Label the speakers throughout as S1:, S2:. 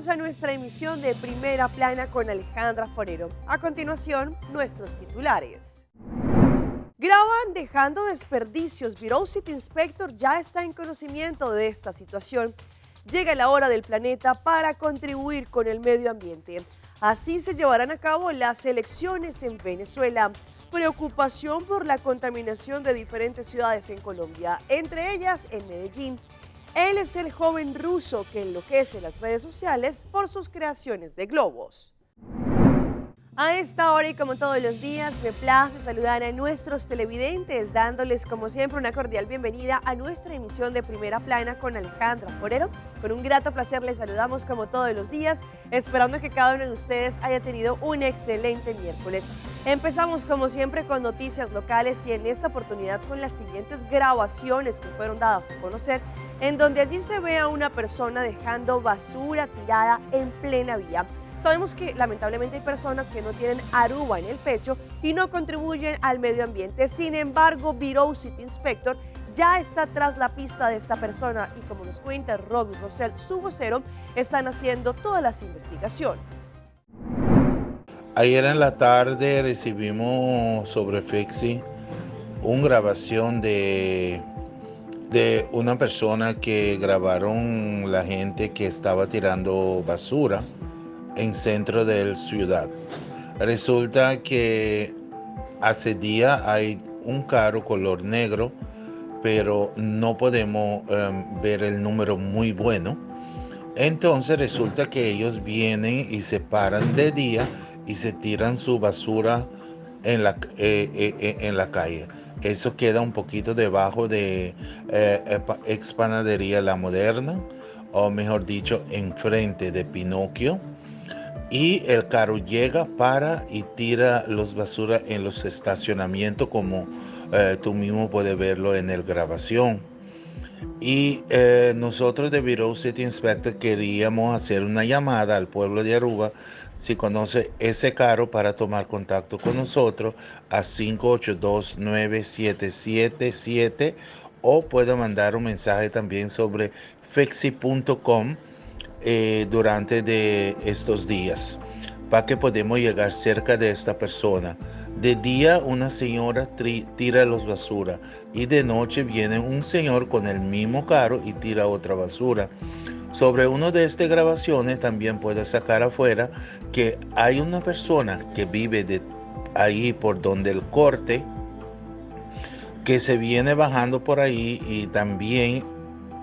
S1: Bienvenidos a nuestra emisión de Primera Plana con Alejandra Forero. A continuación, nuestros titulares. Graban dejando desperdicios. Bureau City Inspector ya está en conocimiento de esta situación. Llega la hora del planeta para contribuir con el medio ambiente. Así se llevarán a cabo las elecciones en Venezuela. Preocupación por la contaminación de diferentes ciudades en Colombia, entre ellas en Medellín. Él es el joven ruso que enloquece las redes sociales por sus creaciones de globos. A esta hora y como todos los días, me place saludar a nuestros televidentes, dándoles como siempre una cordial bienvenida a nuestra emisión de Primera Plana con Alejandra Forero. Con un grato placer les saludamos como todos los días, esperando que cada uno de ustedes haya tenido un excelente miércoles. Empezamos como siempre con noticias locales y en esta oportunidad con las siguientes grabaciones que fueron dadas a conocer, en donde allí se ve a una persona dejando basura tirada en plena vía. Sabemos que lamentablemente hay personas que no tienen Aruba en el pecho y no contribuyen al medio ambiente. Sin embargo, Bureau City Inspector ya está tras la pista de esta persona y como nos cuenta Robbie Rosell, su vocero, están haciendo todas las investigaciones.
S2: Ayer en la tarde recibimos sobre Fixi una grabación de una persona que grabaron la gente que estaba tirando basura en centro de la ciudad. Resulta que hace día hay un carro color negro, pero no podemos ver el número muy bueno. Entonces resulta que ellos vienen y se paran de día y se tiran su basura en la calle. Eso queda un poquito debajo de ex panadería La Moderna, o mejor dicho, enfrente de Pinocchio. Y el carro llega, para y tira los basura en los estacionamientos, como tú mismo puedes verlo en la grabación. Y nosotros de Bureau City Inspector queríamos hacer una llamada al pueblo de Aruba, si conoce ese carro, para tomar contacto con nosotros a 582-9777 o puede mandar un mensaje también sobre fexi.com durante de estos días para que podamos llegar cerca de esta persona. De día una señora tira los basura y de noche viene un señor con el mismo carro y tira otra basura. Sobre una de estas grabaciones también puede sacar afuera que hay una persona que vive de ahí por donde el corte, que se viene bajando por ahí y también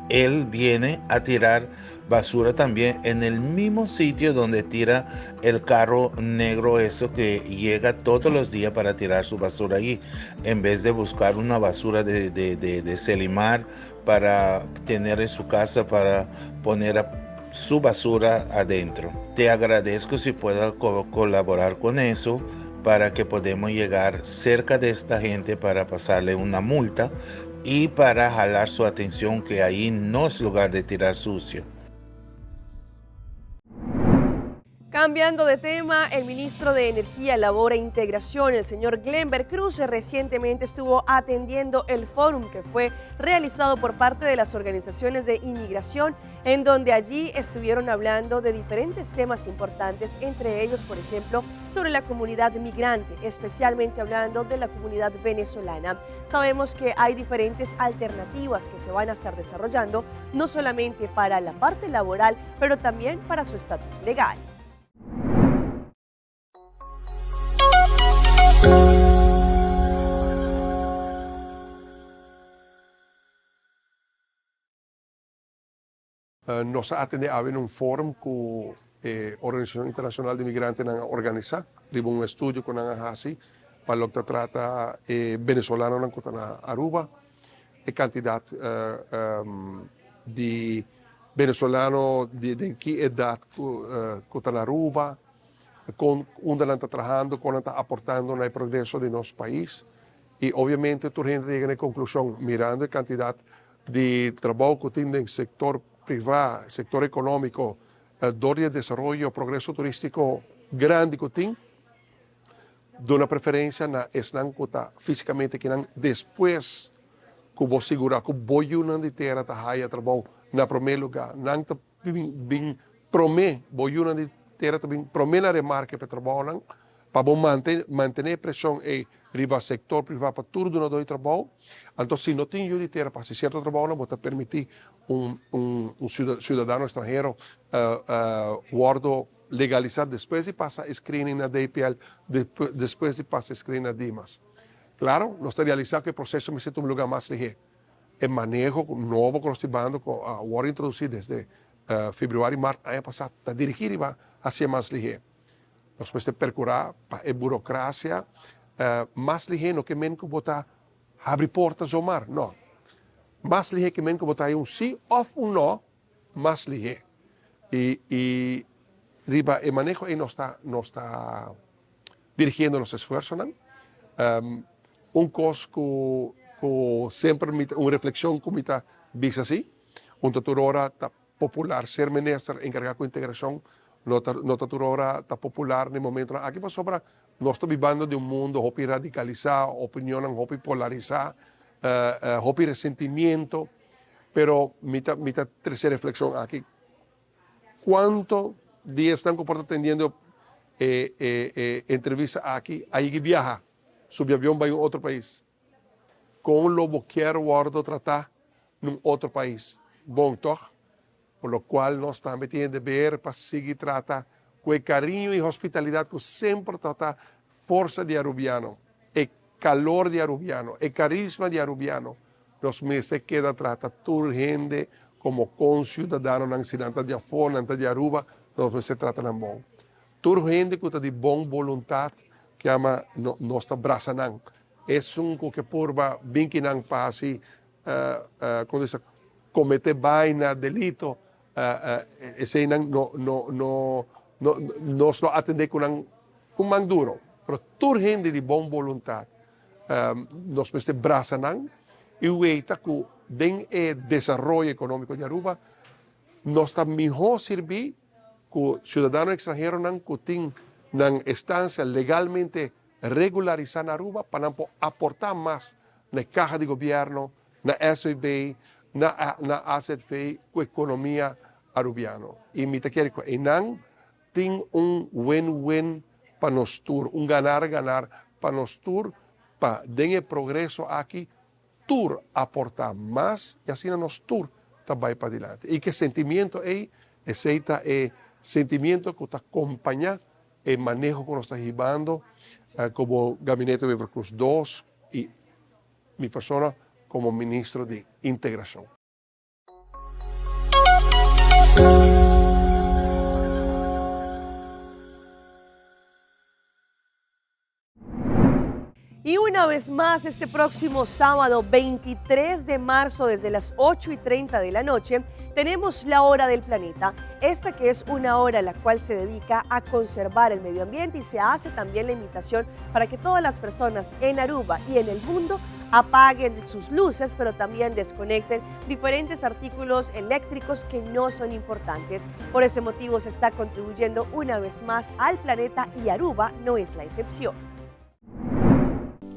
S2: él viene a tirar basura también en el mismo sitio donde tira el carro negro eso que llega todos los días para tirar su basura ahí, en vez de buscar una basura de Selimar para tener en su casa para poner su basura adentro. Te agradezco si puedo colaborar con eso para que podamos llegar cerca de esta gente para pasarle una multa y para jalar su atención que ahí no es lugar de tirar sucio.
S1: Cambiando de tema, el ministro de Energía, Labor e Integración, el señor Glenber Cruz, recientemente estuvo atendiendo el fórum que fue realizado por parte de las organizaciones de inmigración, en donde allí estuvieron hablando de diferentes temas importantes, entre ellos, por ejemplo, sobre la comunidad migrante, especialmente hablando de la comunidad venezolana. Sabemos que hay diferentes alternativas que se van a estar desarrollando, no solamente para la parte laboral, pero también para su estatus legal.
S3: Nos a atende awe na un forum cu e Organisacion Internacional di Migrantenan a organisa, riba un estudio cu nan a haci pa loke ta trata e Venezolanonan cu ta na Aruba, e cantidad di Venezolano di den ki edad cu ta na Aruba, con unda nan ta trahando, con nan ta aportando na e progreso di nos pais. Y obviamente tur hende ta yega na e conclusion, mirando e cantidad di trabou cu tin den sector priva, sector economico, dor di e desaroyo, progreso turistico grandi cu tin, duna preferencia na esnan cu ta fisicamente kinan despues cu bo sigura cu bo yunan di tera ta haya trabou na prome luga. Nan ta bin. Promé bo yunan di tera ta bin promé na remarke pa e trabounan, pa bo mante mantené e preshon ei riba sektor privá pa tur dunadó di trabou. Anto si no tin yu di tera pa hasi sierto trabounan bo ta permití un un un siudadano estranhero wòrdu legalisá despues di pasa e screening na DPL, despues di pasa e screening na DIMAS. Klaro, nos ta realisá ku e proseso mester tuma lugá mas lihé. E maneho nobo ku nos ta bando ku a wòrdu introdusí desde februari, mart aña pasá ta dirigí riba hasié mas lihé. Nos mester perkurá pa e burokrasia mas lihé, no ke men ku bo ta habri porta zomar, no. Mas lihé ke men ku bo ta haña un sí òf un no mas lihé. I i riba e maneho ei nos ta nos ta dirigiendo nos esfuersonan. Un kos ku ku semper mi ta un reflekshon ku mi ta bisa si, un ta tur ora ta popular ser minister enkargá ku integrashon no ta no ta tur ora ta popular na e momentonan aki pasobra nos ta bibando den un mundo hopi radikalisá, opinionnan hopi polarisá, hopi resentimiento, pero mi ta mi ta trese reflekshon aki Cuanto di esnan cu por ta tendiendo e e entrevista aki a yigi biaha, subi avion bay un otro pais? Con lo bo kier wordo trata nun otro pais? Bon toch? Por lo cual nos tambe tin e deber pa sigui trata cu e cariño y hospitalidad cu semper ta ta forsa di Arubiano, e calor di Arubiano, e carisma di Arubiano. Nos mester keda trata tur hende komo konsiudadanonan, si nan ta di afó, nan ta di Aruba, nos mester trata nan bon. Tur hende ku ta di bon boluntat, kiama nos ta brasa nan. Esun ku ke purba bin ki nan pa hasi, komo ta bisa, komete baina, delito, eseinan no, no, no, nos lo atende ku nan ku man duro. Pero tur hende di bon boluntat Nos mester brasa nan y weita cu den e desaroyo economico di Aruba nos ta miho sirbi cu ciudadano extranheronan cu tin nan estancia legalmente regularisa na Aruba pa nan por aporta mas na e caha di gobierno, na SVB, na na AZV cu economia Arubiano. Y mi ta kere cu eynan Tin un win-win pa nos tur, un ganar-ganar pa nos tur pa den e progreso aki tur aporta mas y asina nos tur ta bay padilanti. Y ke sentimiento ey, esey ta e sentimiento cu ta compaña e maneho cu nos ta hibando como Gabinete Wever-Croes dos y mi persona como Ministro di Integracion.
S1: Y una vez más, este próximo sábado 23 de marzo, desde las 8 y 30 de la noche, tenemos la Hora del Planeta. Esta que es una hora la cual se dedica a conservar el medio ambiente y se hace también la invitación para que todas las personas en Aruba y en el mundo apaguen sus luces, pero también desconecten diferentes artículos eléctricos que no son importantes. Por ese motivo se está contribuyendo una vez más al planeta y Aruba no es la excepción.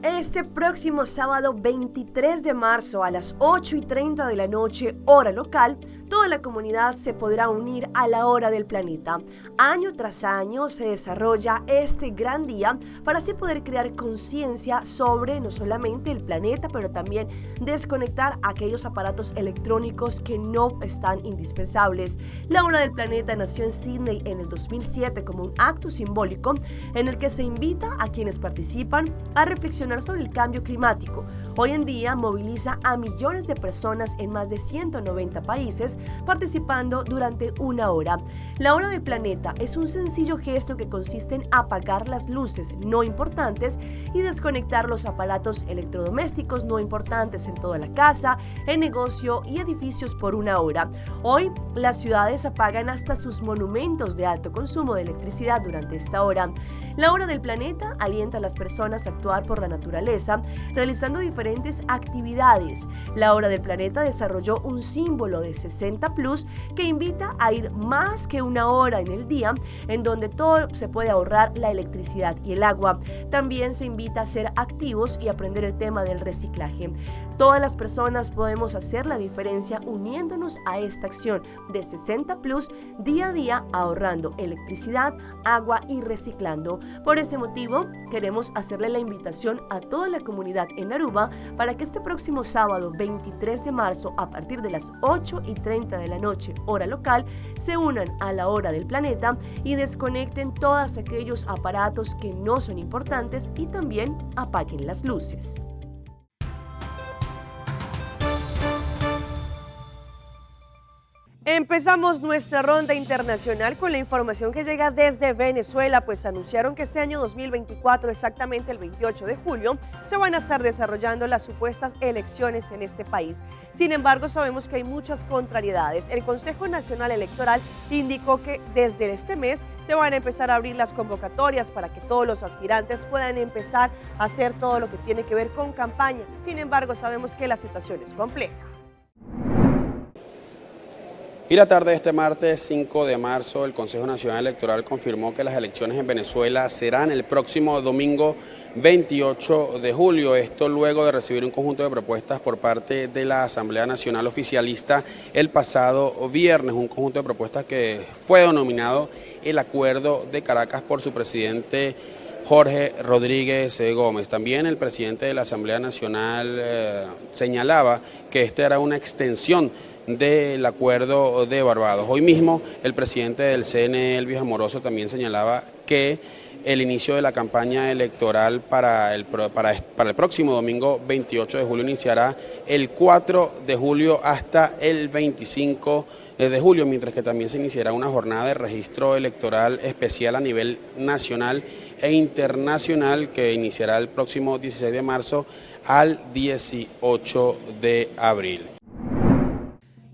S1: Este próximo sábado 23 de marzo a las 8 y 30 de la noche, hora local, toda la comunidad se podrá unir a la hora del planeta. Año tras año se desarrolla este gran día para así poder crear conciencia sobre no solamente el planeta, pero también desconectar aquellos aparatos electrónicos que no están indispensables. La Hora del Planeta nació en Sydney en el 2007 como un acto simbólico en el que se invita a quienes participan a reflexionar sobre el cambio climático. Hoy en día moviliza a millones de personas en más de 190 países participando durante una hora. La Hora del Planeta es un sencillo gesto que consiste en apagar las luces no importantes y desconectar los aparatos electrodomésticos no importantes en toda la casa, en negocio y edificios por una hora. Hoy, las ciudades apagan hasta sus monumentos de alto consumo de electricidad durante esta hora. La Hora del Planeta alienta a las personas a actuar por la naturaleza, realizando diferentes actividades. La Hora del Planeta desarrolló un símbolo de 60 Plus que invita a ir más que una hora en el día, en donde todo se puede ahorrar la electricidad y el agua. También se invita a ser activos y aprender el tema del reciclaje. Todas las personas podemos hacer la diferencia uniéndonos a esta acción de 60 Plus día a día ahorrando electricidad, agua y reciclando. Por ese motivo, queremos hacerle la invitación a toda la comunidad en Aruba para que este próximo sábado 23 de marzo a partir de las 8 y 30 de la noche, hora local, se unan a la hora del planeta y desconecten todos aquellos aparatos que no son importantes y también apaguen las luces. Empezamos nuestra ronda internacional con la información que llega desde Venezuela, pues anunciaron que este año 2024, exactamente el 28 de julio, se van a estar desarrollando las supuestas elecciones en este país. Sin embargo, sabemos que hay muchas contrariedades. El Consejo Nacional Electoral indicó que desde este mes se van a empezar a abrir las convocatorias para que todos los aspirantes puedan empezar a hacer todo lo que tiene que ver con campaña. Sin embargo, sabemos que la situación es compleja.
S4: Y la tarde de este martes 5 de marzo, el Consejo Nacional Electoral confirmó que las elecciones en Venezuela serán el próximo domingo 28 de julio. Esto luego de recibir un conjunto de propuestas por parte de la Asamblea Nacional Oficialista el pasado viernes, un conjunto de propuestas que fue denominado el Acuerdo de Caracas por su presidente Jorge Rodríguez Gómez. También el presidente de la Asamblea Nacional señalaba que esta era una extensión del Acuerdo de Barbados. Hoy mismo el presidente del CNE, Elvis Amoroso, también señalaba que el inicio de la campaña electoral para el próximo domingo 28 de julio iniciará el 4 de julio hasta el 25 de julio, mientras que también se iniciará una jornada de registro electoral especial a nivel nacional e internacional que iniciará el próximo 16 de marzo al 18 de abril.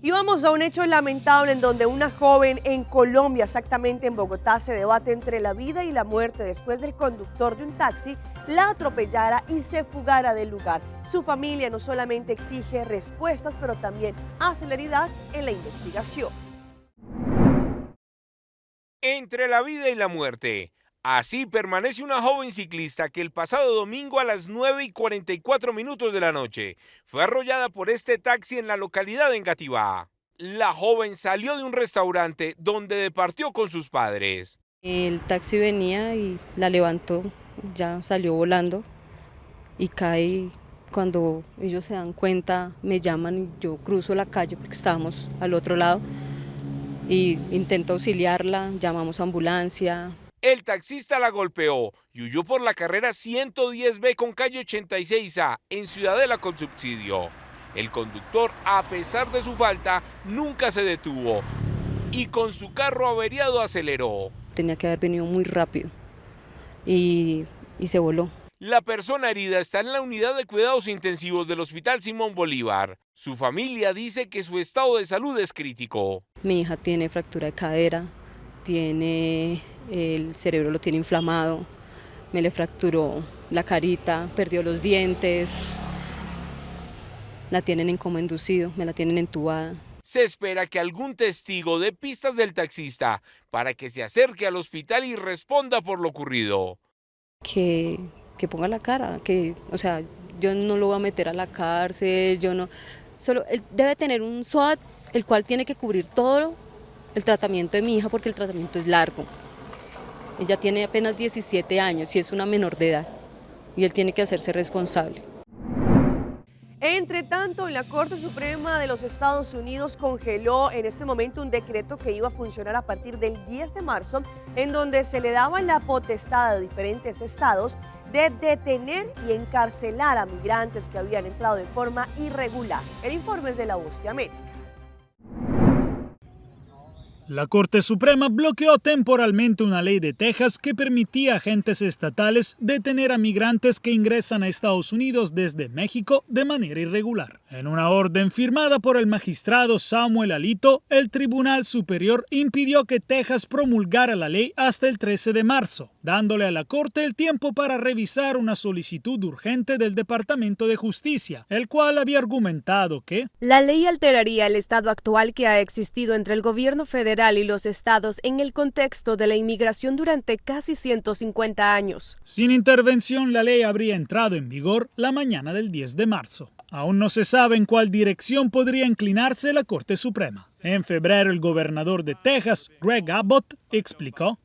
S1: Y vamos a un hecho lamentable en donde una joven en Colombia, exactamente en Bogotá, se debate entre la vida y la muerte después del conductor de un taxi la atropellara y se fugara del lugar. Su familia no solamente exige respuestas, pero también celeridad en la investigación.
S5: Entre la vida y la muerte. Así permanece una joven ciclista que el pasado domingo a las 9:44 de la noche fue arrollada por este taxi en la localidad de Engativá. La joven salió de un restaurante donde departió con sus padres.
S6: El taxi venía y la levantó, ya salió volando y cae. Cuando ellos se dan cuenta me llaman y yo cruzo la calle porque estábamos al otro lado y intento auxiliarla, llamamos a ambulancia.
S5: El taxista la golpeó y huyó por la carrera 110B con calle 86A en Ciudadela con subsidio. El conductor, a pesar de su falta, nunca se detuvo y con su carro averiado aceleró.
S6: Tenía que haber venido muy rápido y se voló.
S5: La persona herida está en la unidad de cuidados intensivos del Hospital Simón Bolívar. Su familia dice que su estado de salud es crítico.
S6: Mi hija tiene fractura de cadera, tiene el cerebro lo tiene inflamado, me le fracturó la carita, perdió los dientes, la tienen en coma inducido, me la tienen entubada.
S5: Se espera que algún testigo dé pistas del taxista para que se acerque al hospital y responda por lo ocurrido.
S6: Que ponga la cara, que, o sea, yo no lo voy a meter a la cárcel, yo no, solo él debe tener un SOAT, el cual tiene que cubrir todo el tratamiento de mi hija, porque el tratamiento es largo. Ella tiene apenas 17 años y es una menor de edad y él tiene que hacerse responsable.
S1: Entre tanto, la Corte Suprema de los Estados Unidos congeló en este momento un decreto que iba a funcionar a partir del 10 de marzo, en donde se le daba la potestad a diferentes estados de detener y encarcelar a migrantes que habían entrado de forma irregular. El informe es de La Voz de América.
S7: La Corte Suprema bloqueó temporalmente una ley de Texas que permitía a agentes estatales detener a migrantes que ingresan a Estados Unidos desde México de manera irregular. En una orden firmada por el magistrado Samuel Alito, el Tribunal Superior impidió que Texas promulgara la ley hasta el 13 de marzo, dándole a la Corte el tiempo para revisar una solicitud urgente del Departamento de Justicia, el cual había argumentado que
S8: la ley alteraría el estado actual que ha existido entre el gobierno federal y los estados en el contexto de la inmigración durante casi 150 años.
S7: Sin intervención, la ley habría entrado en vigor la mañana del 10 de marzo. Aún no se sabe en cuál dirección podría inclinarse la Corte Suprema. En febrero, el gobernador de Texas, Greg Abbott, explicó: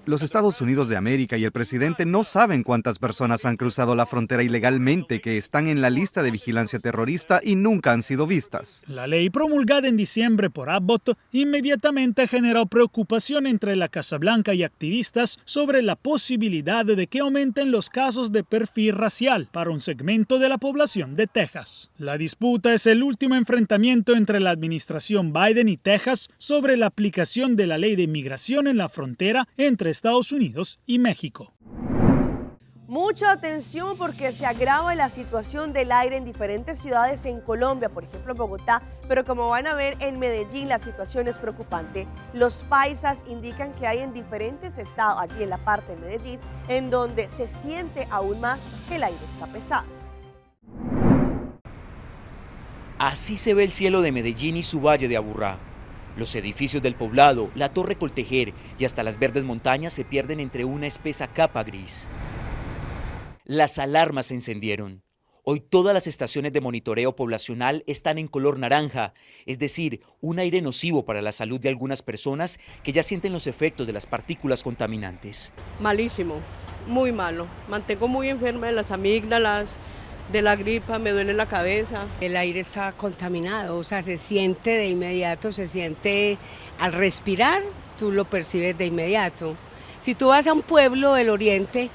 S9: Los Estados Unidos de América y el presidente no saben cuántas personas han cruzado la frontera ilegalmente que están en la lista de vigilancia terrorista y nunca han sido vistas.
S7: La ley promulgada en diciembre por Abbott inmediatamente generó preocupación entre la Casa Blanca y activistas sobre la posibilidad de que aumenten los casos de perfil racial para un segmento de la población de Texas. La disputa es el último enfrentamiento entre la administración Biden y Texas sobre la aplicación de la ley de inmigración en la frontera entre Estados Unidos y México.
S1: Mucha atención porque se agrava la situación del aire en diferentes ciudades en Colombia, por ejemplo en Bogotá, pero como van a ver en Medellín la situación es preocupante. Los paisas indican que hay en diferentes estados, aquí en la parte de Medellín, en donde se siente aún más que el aire está pesado.
S10: Así se ve el cielo de Medellín y su valle de Aburrá. Los edificios del poblado, la torre Coltejer y hasta las verdes montañas se pierden entre una espesa capa gris. Las alarmas se encendieron. Hoy todas las estaciones de monitoreo poblacional están en color naranja, es decir, un aire nocivo para la salud de algunas personas que ya sienten los efectos de las partículas contaminantes.
S11: Malísimo, muy malo. Mantengo muy enferma de las amígdalas, de la gripa, me duele la cabeza.
S12: El aire está contaminado, se siente de inmediato, se siente al respirar, tú lo percibes de inmediato. Si tú vas a un pueblo del oriente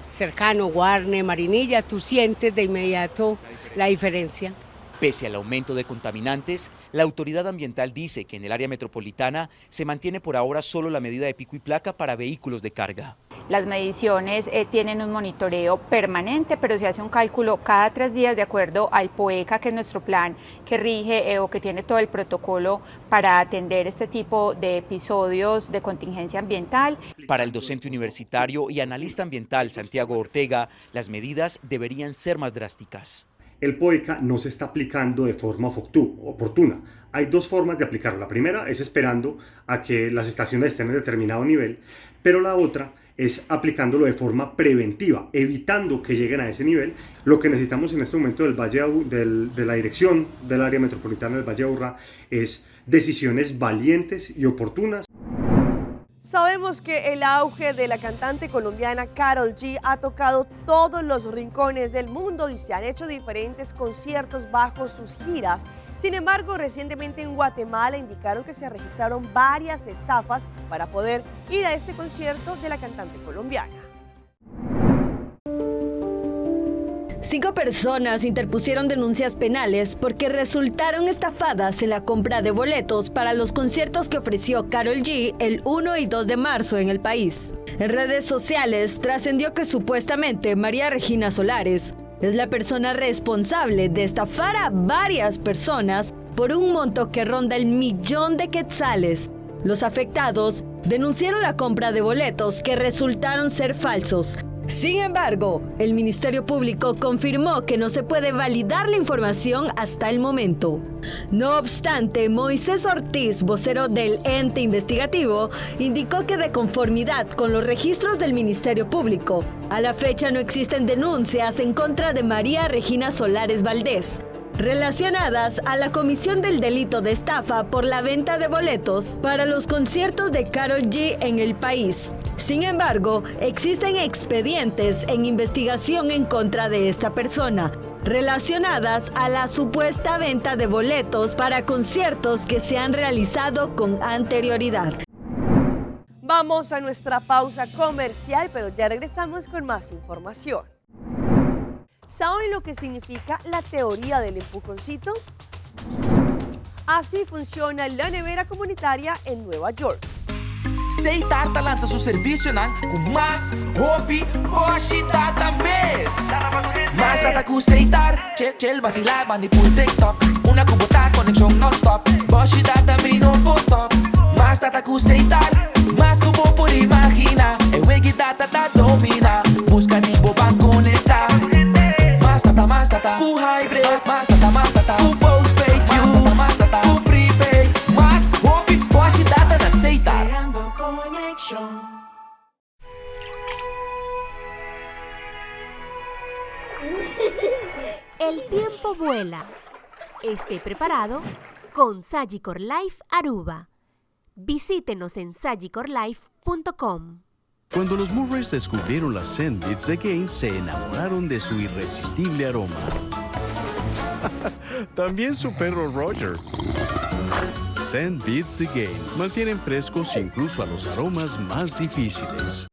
S12: cercano, Guarne, Marinilla, tú sientes de inmediato la diferencia.
S10: Pese al aumento de contaminantes, la autoridad ambiental dice que en el área metropolitana se mantiene por ahora solo la medida de pico y placa para vehículos de carga.
S13: Las mediciones tienen un monitoreo permanente, pero se hace un cálculo cada 3 días de acuerdo al POECA, que es nuestro plan que rige o que tiene todo el protocolo para atender este tipo de episodios de contingencia ambiental.
S10: Para el docente universitario y analista ambiental Santiago Ortega, las medidas deberían ser más drásticas.
S14: El POECA no se está aplicando de forma oportuna. Hay dos formas de aplicarlo. La primera es esperando a que las estaciones estén en determinado nivel, pero la otra es aplicándolo de forma preventiva, evitando que lleguen a ese nivel. Lo que necesitamos en este momento del Valle Abu-, del, de la dirección del área metropolitana del Valle de Aburrá es decisiones valientes y oportunas.
S1: Sabemos que el auge de la cantante colombiana Karol G ha tocado todos los rincones del mundo y se han hecho diferentes conciertos bajo sus giras. Sin embargo, recientemente en Guatemala indicaron que se registraron varias estafas para poder ir a este concierto de la cantante colombiana.
S15: 5 personas interpusieron denuncias penales porque resultaron estafadas en la compra de boletos para los conciertos que ofreció Karol G el 1 y 2 de marzo en el país. En redes sociales trascendió que supuestamente María Regina Solares es la persona responsable de estafar a varias personas por un monto que ronda el 1.000.000 de quetzales. Los afectados denunciaron la compra de boletos que resultaron ser falsos. Sin embargo, el Ministerio Público confirmó que no se puede validar la información hasta el momento. No obstante, Moisés Ortiz, vocero del ente investigativo, indicó que de conformidad con los registros del Ministerio Público, a la fecha no existen denuncias en contra de María Regina Solares Valdés, relacionadas a la comisión del delito de estafa por la venta de boletos para los conciertos de Karol G en el país. Sin embargo, existen expedientes en investigación en contra de esta persona, relacionadas a la supuesta venta de boletos para conciertos que se han realizado con anterioridad.
S1: Vamos a nuestra pausa comercial, pero ya regresamos con más información. ¿Saben lo que significa la teoría del empujoncito? Así funciona la nevera comunitaria en Nueva York.
S16: Setar ta lansa su servicionan cu mas hopi boshi data mes. Mas data cu Setar, chill, chill, vacila, mandi por TikTok. Una cu bo ta conexion non-stop. Boshi data mi no por stop. Mas data cu Setar, mas cu bo por imagina. E wegi data ta domina. Busca di bo ban conecta. Mas data, mas data, cu hybrid. Mas data, mas data, cu postpaid. Mas data, mas data, cu prepaid. Mas hopi boshi data na Setar.
S17: Creando conexión. El tiempo vuela. Esté preparado con Sagicor Life Aruba. Visítenos en sagicorlife.com.
S18: Cuando los Murrays descubrieron las Sandwich de Gaines, se enamoraron de su irresistible aroma. También su perro Roger. Sand Beats the Game mantienen frescos incluso a los aromas más difíciles.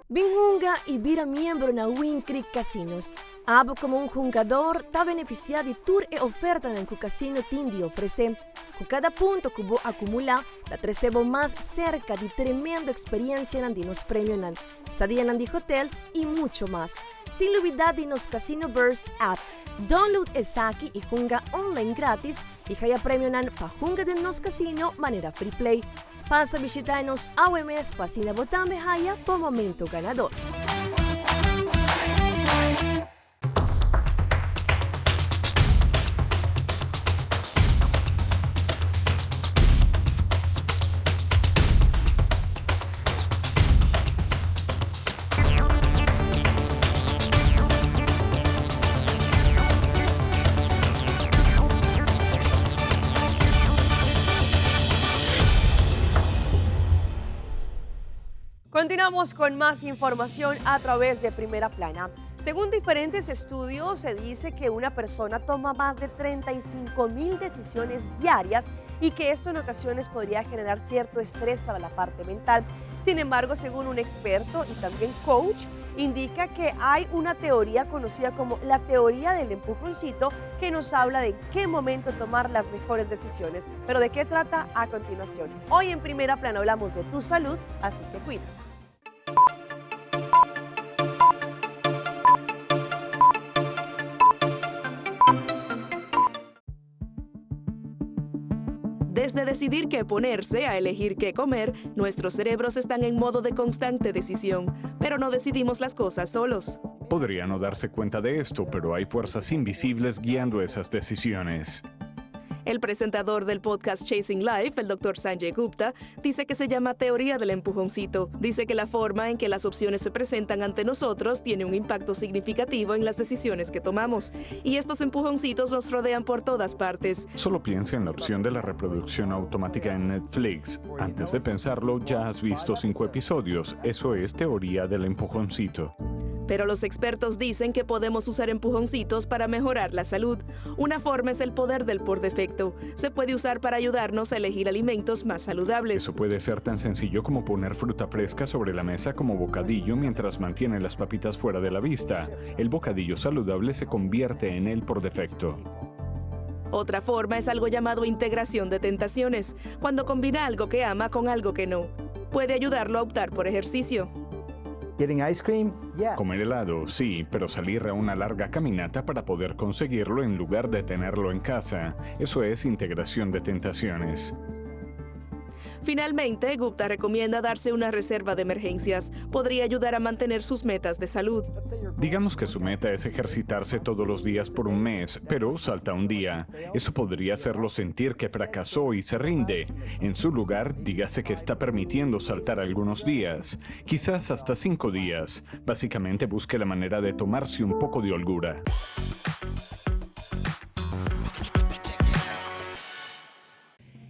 S19: Bin hunga y bira miembro na Wind Creek Casinos. Abo como un hungador ta beneficia di tur e ofertanan cu casino tin di ofrece. Cu cada punto cu bo acumula ta trece bo mas cerca di tremendo experiencianan di nos premionan, stadianan di hotel y mucho mas. Sin lubida di nos Casino Burst app. Download esaki y hunga online gratis y haya premionan pa hunga den nos casino manera free play. Pasa bishita nos awe mes pa asina bo tambe haya bo momento ganador.
S1: Continuamos con más información a través de Primera Plana. Según diferentes estudios, se dice que una persona toma más de 35 mil decisiones diarias y que esto en ocasiones podría generar cierto estrés para la parte mental. Sin embargo, según un experto y también coach, indica que hay una teoría conocida como la teoría del empujoncito que nos habla de qué momento tomar las mejores decisiones. Pero ¿de qué trata a continuación? Hoy en Primera Plana hablamos de tu salud, así que cuida.
S8: Desde decidir qué ponerse a elegir qué comer, nuestros cerebros están en modo de constante decisión, pero no decidimos las cosas solos.
S20: Podría no darse cuenta de esto, pero hay fuerzas invisibles guiando esas decisiones.
S8: El presentador del podcast Chasing Life, el doctor Sanjay Gupta, dice que se llama teoría del empujoncito. Dice que la forma en que las opciones se presentan ante nosotros tiene un impacto significativo en las decisiones que tomamos. Y estos empujoncitos nos rodean por todas partes.
S20: Solo piensa en la opción de la reproducción automática en Netflix. Antes de pensarlo, ya has visto cinco episodios. Eso es teoría del empujoncito.
S8: Pero los expertos dicen que podemos usar empujoncitos para mejorar la salud. Una forma es el poder del por defecto. Se puede usar para ayudarnos a elegir alimentos más saludables.
S20: Eso puede ser tan sencillo como poner fruta fresca sobre la mesa como bocadillo mientras mantiene las papitas fuera de la vista. El bocadillo saludable se convierte en él por defecto.
S8: Otra forma es algo llamado integración de tentaciones, cuando combina algo que ama con algo que no. Puede ayudarlo a optar por ejercicio.
S20: Comer helado, sí, pero salir a una larga caminata para poder conseguirlo en lugar de tenerlo en casa. Eso es integración de tentaciones.
S8: Finalmente, Gupta recomienda darse una reserva de emergencias. Podría ayudar a mantener sus metas de salud.
S20: Digamos que su meta es ejercitarse todos los días por un mes, pero salta un día. Eso podría hacerlo sentir que fracasó y se rinde. En su lugar, dígase que está permitiendo saltar algunos días, quizás hasta cinco días. Básicamente busque la manera de tomarse un poco de holgura.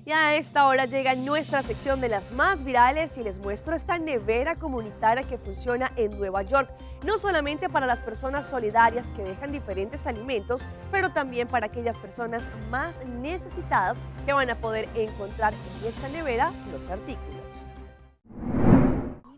S1: Y a esta hora llega nuestra sección de las más virales y les muestro esta nevera comunitaria que funciona en Nueva York, no solamente para las personas solidarias que dejan diferentes alimentos, pero también para aquellas personas más necesitadas que van a poder encontrar en esta nevera los artículos.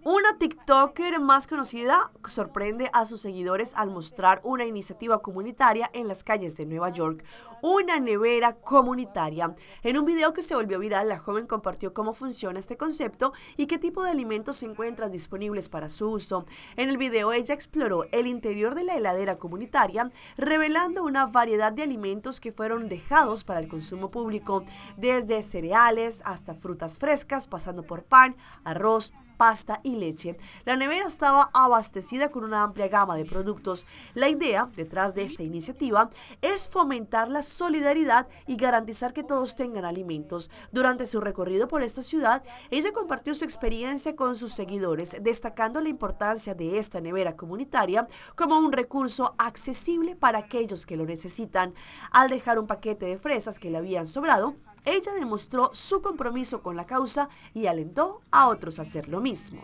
S1: Una TikToker más conocida sorprende a sus seguidores al mostrar una iniciativa comunitaria en las calles de Nueva York, una nevera comunitaria. En un video que se volvió viral, la joven compartió cómo funciona este concepto y qué tipo de alimentos se encuentran disponibles para su uso. En el video ella exploró el interior de la heladera comunitaria, revelando una variedad de alimentos que fueron dejados para el consumo público, desde cereales hasta frutas frescas, pasando por pan, arroz, pasta y leche. La nevera estaba abastecida con una amplia gama de productos. La idea detrás de esta iniciativa es fomentar la solidaridad y garantizar que todos tengan alimentos. Durante su recorrido por esta ciudad, ella compartió su experiencia con sus seguidores, destacando la importancia de esta nevera comunitaria como un recurso accesible para aquellos que lo necesitan. Al dejar un paquete de fresas que le habían sobrado, ella demostró su compromiso con la causa y alentó a otros a hacer lo mismo.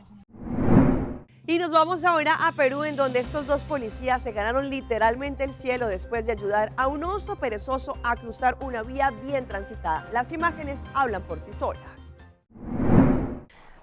S1: Y nos vamos ahora a Perú, en donde estos dos policías se ganaron literalmente el cielo después de ayudar a un oso perezoso a cruzar una vía bien transitada. Las imágenes hablan por sí solas.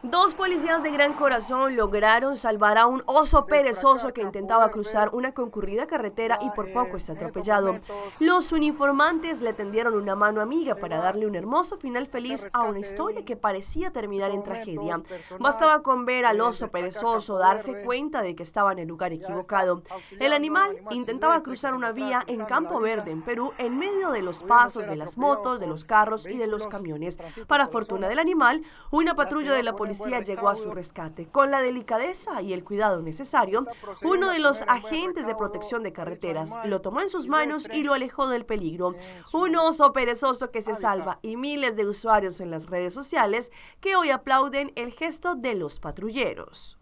S1: Dos policías de gran corazón lograron salvar a un oso perezoso que intentaba cruzar una concurrida carretera y por poco es atropellado. Los uniformantes le tendieron una mano amiga para darle un hermoso final feliz a una historia que parecía terminar en tragedia. Bastaba con ver al oso perezoso darse cuenta de que estaba en el lugar equivocado. El animal intentaba cruzar una vía en Campo Verde, en Perú, en medio de los pasos de las motos, de los carros y de los camiones. Para fortuna del animal, una patrulla de la policía llegó a su rescate. Con la delicadeza y el cuidado necesario, uno de los agentes de protección de carreteras lo tomó en sus manos y lo alejó del peligro. Un oso perezoso que se salva y miles de usuarios en las redes sociales que hoy aplauden el gesto de los patrulleros.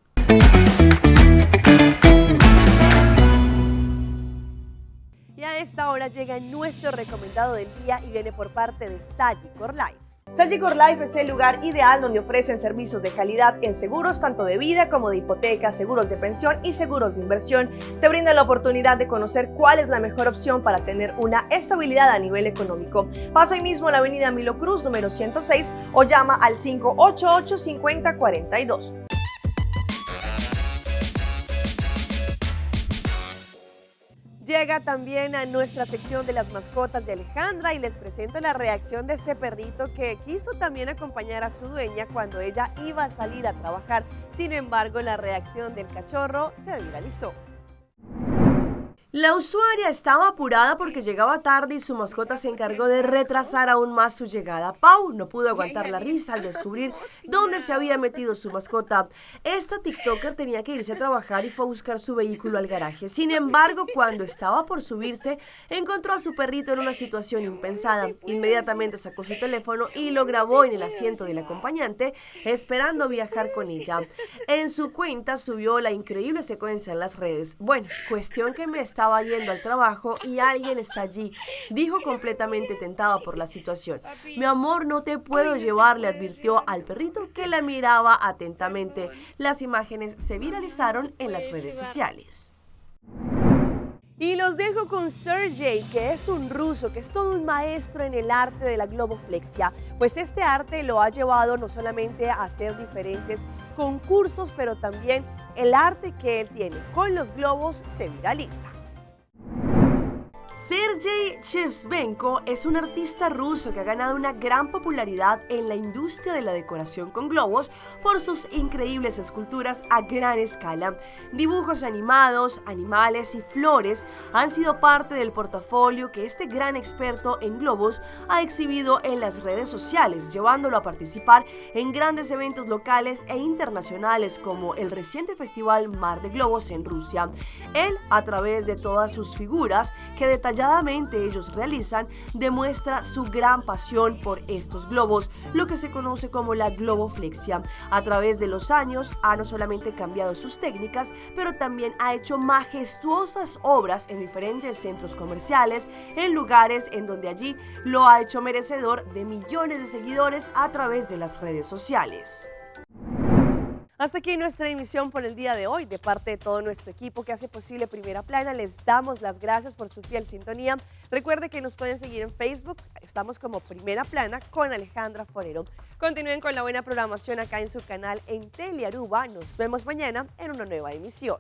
S1: Y a esta hora llega nuestro recomendado del día y viene por parte de Sagicor Life. Sagicor Life es el lugar ideal donde ofrecen servicios de calidad en seguros tanto de vida como de hipoteca, seguros de pensión y seguros de inversión. Te brinda la oportunidad de conocer cuál es la mejor opción para tener una estabilidad a nivel económico. Pasa hoy mismo a la avenida Milo Cruz, número 106, o llama al 588-5042. Llega también a nuestra sección de las mascotas de Alejandra y les presento la reacción de este perrito que quiso también acompañar a su dueña cuando ella iba a salir a trabajar. Sin embargo, la reacción del cachorro se viralizó. La usuaria estaba apurada porque llegaba tarde y su mascota se encargó de retrasar aún más su llegada. Pau no pudo aguantar la risa al descubrir dónde se había metido su mascota. Esta TikToker tenía que irse a trabajar y fue a buscar su vehículo al garaje. Sin embargo, cuando estaba por subirse, encontró a su perrito en una situación impensada. Inmediatamente sacó su teléfono y lo grabó en el asiento del acompañante, esperando viajar con ella. En su cuenta subió la increíble secuencia en las redes. Bueno, cuestión que me estaba yendo al trabajo y alguien está allí, dijo completamente tentada por la situación. Mi amor, no te puedo llevar, le advirtió al perrito que la miraba atentamente. Las imágenes se viralizaron en las redes sociales. Y los dejo con Sergey, que es un ruso, que es todo un maestro en el arte de la globoflexia. Pues este arte lo ha llevado no solamente a hacer diferentes concursos, pero también el arte que él tiene con los globos se viraliza. Sergei Shevchenko es un artista ruso que ha ganado una gran popularidad en la industria de la decoración con globos por sus increíbles esculturas a gran escala. Dibujos animados, animales y flores han sido parte del portafolio que este gran experto en globos ha exhibido en las redes sociales, llevándolo a participar en grandes eventos locales e internacionales como el reciente Festival Mar de Globos en Rusia. Él, a través de todas sus figuras que detalladamente ellos realizan, demuestra su gran pasión por estos globos, lo que se conoce como la globoflexia. A través de los años ha no solamente cambiado sus técnicas, pero también ha hecho majestuosas obras en diferentes centros comerciales, en lugares en donde allí lo ha hecho merecedor de millones de seguidores a través de las redes sociales. Hasta aquí nuestra emisión por el día de hoy. De parte de todo nuestro equipo que hace posible Primera Plana, les damos las gracias por su fiel sintonía. Recuerde que nos pueden seguir en Facebook, estamos como Primera Plana con Alejandra Forero. Continúen con la buena programación acá en su canal en Telearuba. Nos vemos mañana en una nueva emisión.